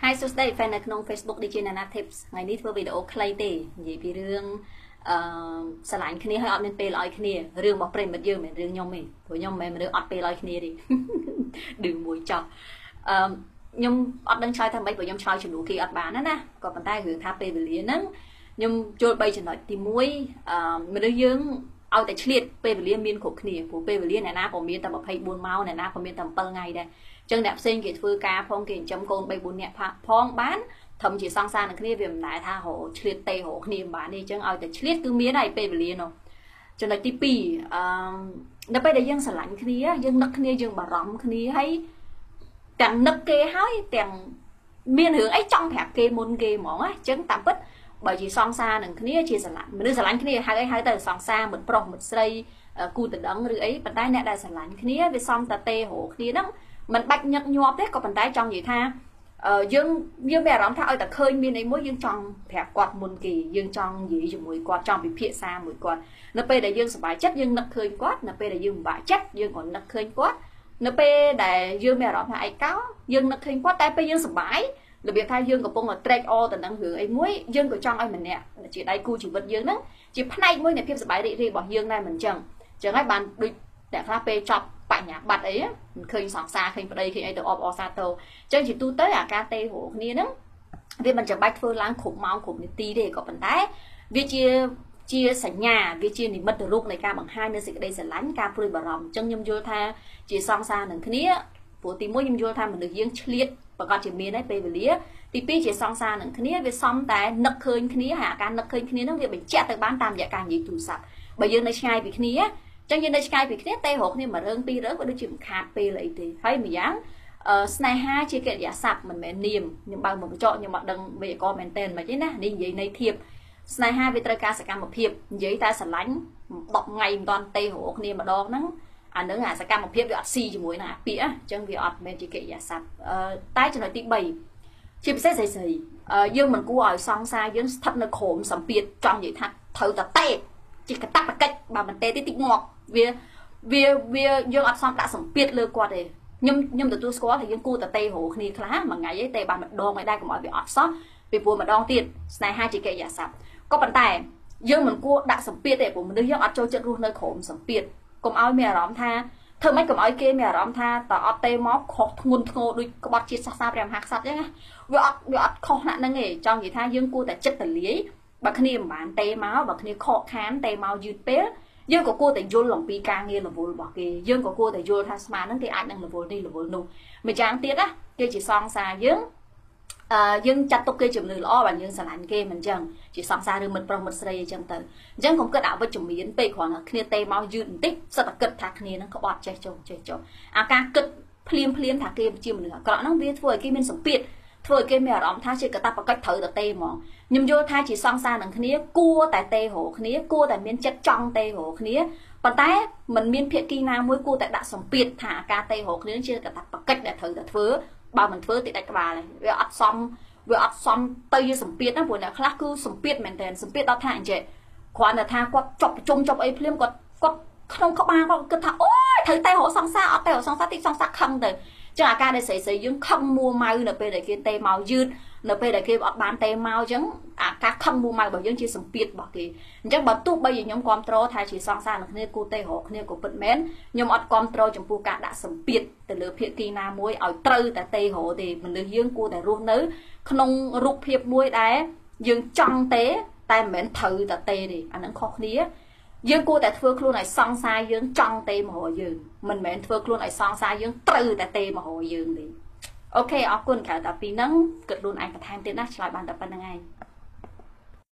Hi សួស្តី fan នៅក្នុង Facebook ដូចជា Nana Tips ថ្ងៃនេះធ្វើវីដេអូខ្លីទេនិយាយពីរឿងអឺស្រឡាញ់គ្នាហើយអត់មានពេលឲ្យគ្នារឿងរបស់ប្រិយមិត្តយើងមិនមែនរឿងខ្ញុំទេព្រោះខ្ញុំមិនមែនរឿងអត់ពេលឲ្យគ្នាទេឌឺមួយចោះអឺខ្ញុំអត់ដឹងឆ្លើយថាម៉េចព្រោះខ្ញុំឆ្លើយជំនួសគេអត់បានណាក៏ប៉ុន្តែរឿងថាពេលវេលាហ្នឹងខ្ញុំយល់3ចំណុចទី1មនុស្សយើងឲ្យតែឆ្លៀតពេលវេលាមានគ្រប់គ្នាព្រោះពេលវេលាអ្នកណាក៏មានតែ24ម៉ោងអ្នកណាក៏មានតែ7ថ្ងៃដែរចឹងអ្នកផ្សេងគេធ្វើការផងគេចិញ្ចឹមកូន3 4នាក់ផងបានធំជាសង្សារនឹងគ្នាវាមិនដែលថារកឆ្លៀតទេរកគ្នាមិនបានទេចឹងឲ្យតែឆ្លៀតគឺមានហើយពេលវេលានោះចំណុចទី2នៅពេលដែលយើងស្រឡាញ់គ្នាយើងនឹកគ្នាយើងបារម្ភគ្នាហើយទាំងនឹកគេហើយទាំងមានរឿងអីចង់ប្រាប់គេមុនគេហ្មងណាចឹងតាមពិតបើជាសង្សារនឹងគ្នាជាស្រឡាញ់មនុស្សស្រឡាញ់គ្នាហៅអីហៅទៅសង្សារមិត្តប្រុសមិត្តស្រីគូតដឹងឬអីប៉ុន្តែអ្នកដែលស្រឡាញ់គ្នាវាសំតាទេរកគ្នាហ្នឹងមិនបាច់ញឹកញាប់ទេក៏ប៉ុន្តែចង់និយាយថាយើងមានអារម្មណ៍ថាឲ្យតែឃើញមានអីមួយយើងចង់ប្រាប់គាត់មុនគេយើងចង់និយាយជាមួយគាត់ចង់ពិភាក្សាមួយគាត់នៅពេលដែលយើងសប្បាយចិត្តយើងនឹកឃើញគាត់នៅពេលដែលយើងពិបាកចិត្តយើងក៏នឹកឃើញគាត់នៅពេលដែលយើងមានអារម្មណ៍ថាឯកោយើងនឹកឃើញគាត់តែពេលយើងសប្បាយរបៀបថាយើងកំពុងតែត្រេកអរទៅនឹងរឿងអីមួយយើងក៏ចង់ឲ្យម្នាក់ជាដៃគូជីវិតយើងហ្នឹងជាផ្នែកមួយនៃភាពសប្បាយរីករាយរបស់យើងដែរមិនចឹងចឹងហើយបានដូចអ្នកខ្លះពេលចប់បញ្ញាបត្រអីមិនឃើញសង្សារឃើញប្តីឃើញអីទៅអបអរសាទរចឹងជាទូទៅអាការទេរកគ្នាហ្នឹងវាមិនចាំបាច់ធ្វើឡើងគ្រប់ម៉ោងគ្រប់នាទីទេក៏ប៉ុន្តែវាជាសញ្ញាវាជានិមិត្តរូបនៃការបង្ហាញនូវសេចក្តីស្រឡាញ់ការព្រួយបារម្ភចឹងខ្ញុំយល់ថាជាសង្សារនឹងគ្នាព្រោះទីមួយខ្ញុំយល់ថាមនុស្សយើងឆ្លៀតប្រកាសជាមានហើយពេលវេលាទី2ជាសង្សារនឹងគ្នាវាសំតែនឹកឃើញគ្នាហើយអាការនឹកឃើញគ្នាហ្នឹងវាបញ្ជាក់ទៅបានតាមរយៈការនិយាយទូរស័ព្ទបើយើងនៅឆ្ងាយពីគ្នាចឹងយើងនៅឆ្ងាយពីគ្នាតែរកគ្នាមួយរឿងពីររឿងវាដូចជាមិនខាតពេលអីទេហើយម្យ៉ាងស្នេហាជាកិរិយាសព្ទមិនមែននាមខ្ញុំបើកមកបញ្ចក់ខ្ញុំអត់ដឹងវេយ្យាករណ៍មែនតើមិនទេណានេះនិយាយនៃធៀបស្នេហាវាត្រូវការសកម្មភាពនិយាយតែស្រឡាញ់10ថ្ងៃមិនតាន់ទេរកគ្នាម្ដងហ្នឹងអានឹងអាសកម្មភាពវាអត់ស៊ីជាមួយនឹងអាពាក្យអញ្ចឹងវាអត់មែនជាកិរិយាសព្ទតែចំណុចទី3ជាពិសេសស្រីៗយើងមិនគួរឲ្យសង្សារយើងស្ថិតនៅក្រោមសម្ពាធចង់និយាយថាត្រូវតែទេជាកតបកិច្ចបើមិនទេតិចងាប់វាយើងអត់សមដាក់សម្ពាធលើគាត់ទេខ្ញុំទទួលស្គាល់ថាយើងគួរតែទេរកគ្នាខ្លះមួយថ្ងៃឯងទេបានម្ដងឯដែរកុំឲ្យវាអត់សោះពីព្រោះម្ដងទៀតស្នេហាជាកិរិយាសព្ទក៏ប៉ុន្តែយើងមិនគួរដាក់សម្ពាធទេព្រោះមនុស្សយើងអត់ចូលចិត្តរស់នៅក្រោមសម្ពាធកុំឲ្យមានអារម្មណ៍ថាធ្វើម៉េចកុំឲ្យគេមានអារម្មណ៍ថាតើអត់ទេមកខុសធ្ងន់ធ្ងរដូចក្បត់ជាតិសាសនាព្រះមហាក្សត្រអញ្ចឹងណាវាអត់ខុសណាស់ហ្នឹងទេចង់និយាយថាយើងគួរតែចិត្តទលាយបើគ្នាមិនបានទេមកបើគ្នាខកខានទេមកយឺតពេលយើងក៏គួរតែយល់អំពីការងាររវល់របស់គេយើងក៏គួរតែយល់ថាស្មានហ្នឹងគេអាចនឹងរវល់នេះរវល់នោះម្យ៉ាងទៀតណាគេជាសង្សារយើងយើងចាត់ទុកគេជំនឿល្អបាទយើងស្រឡាញ់គេមិនចឹងជាសង្សារឬមិត្តប្រុសមិត្តស្រីអីចឹងទៅអញ្ចឹងកុំគិតអវិជ្ជមានពេកគ្រាន់តែគ្នាទេមកយឺតបន្តិចសិតតែគិតថាគ្នាហ្នឹងក្បត់ចេះចុះចេះចុះអាការគិតភ្លាមភ្លាមថាគេជាមនុស្សអាក្រក់ហ្នឹងវាធ្វើឲ្យគេមានសម្ពាធធ្វើឲ្យគេមានអារម្មណ៍ថាជាកតបកិច្ចត្រូវតែទេហ្មងខ្ញុំយល់ថាជាសង្សារនឹងគ្នាគួរតែទេរកគ្នាគួរតែមានចិត្តចង់ទេរកគ្នាប៉ុន្តែมันមានភាគីណាមួយគួរតែដាក់សម្ពាធថាការទេរកគ្នាជាកតបកិច្ចដែលត្រូវតែធ្វើបើមិនធ្វើតិចដាច់ក្បាលហើយវាអត់សមទៅជាសម្ពាធណាព្រោះអ្នកខ្លះគឺសម្ពាធមែនតើសម្ពាធដល់ថាអញ្ចឹងគ្រាន់តែថាគាត់ចប់ប្រជុំចប់អីភ្លាមគាត់ក្នុងក្បាលគាត់គិតថាអូយត្រូវតែរកសង្សារអត់តែរកសង្សារតិចសង្សារខឹងទៅចឹងអាការដែលស្រីៗយើងខឹងមួម៉ៅនៅពេលដែលគេទេមកយឺតនៅពេលដែលគេអត់បានទេមកអញ្ចឹងអាការខឹងមួម៉ៅរបស់យើងជាសម្ពាធរបស់គេអញ្ចឹងបើទោះបីជាខ្ញុំគ្រប់គ្រងថាជាសង្សារនឹងគ្នាគូទេរកគ្នាក៏ពិតមែនខ្ញុំអត់គ្រប់គ្រងចំពោះការដាក់សម្ពាធទៅលើភាគីណាមួយឲ្យត្រូវតែទេរកទេមនុស្សយើងគួរតែរស់នៅក្នុងរូបភាពមួយដែលយើងចង់ទេតែមិនមែនត្រូវតែទេទេអានឹងខុសគ្នាយើងគួរតែធ្វើខ្លួនឲ្យសង្សារយើងចង់ទេមករកយើងមិនមែនធ្វើខ្លួនឲ្យសង្សារយើងត្រូវតែទេមករកយើងទេអូខេអរគុណក្រៅតែពីហ្នឹងគិតខ្លួនឯងបន្ថែមទៀតណាឆ្លើយបានតែប៉ុណ្្នឹងឯង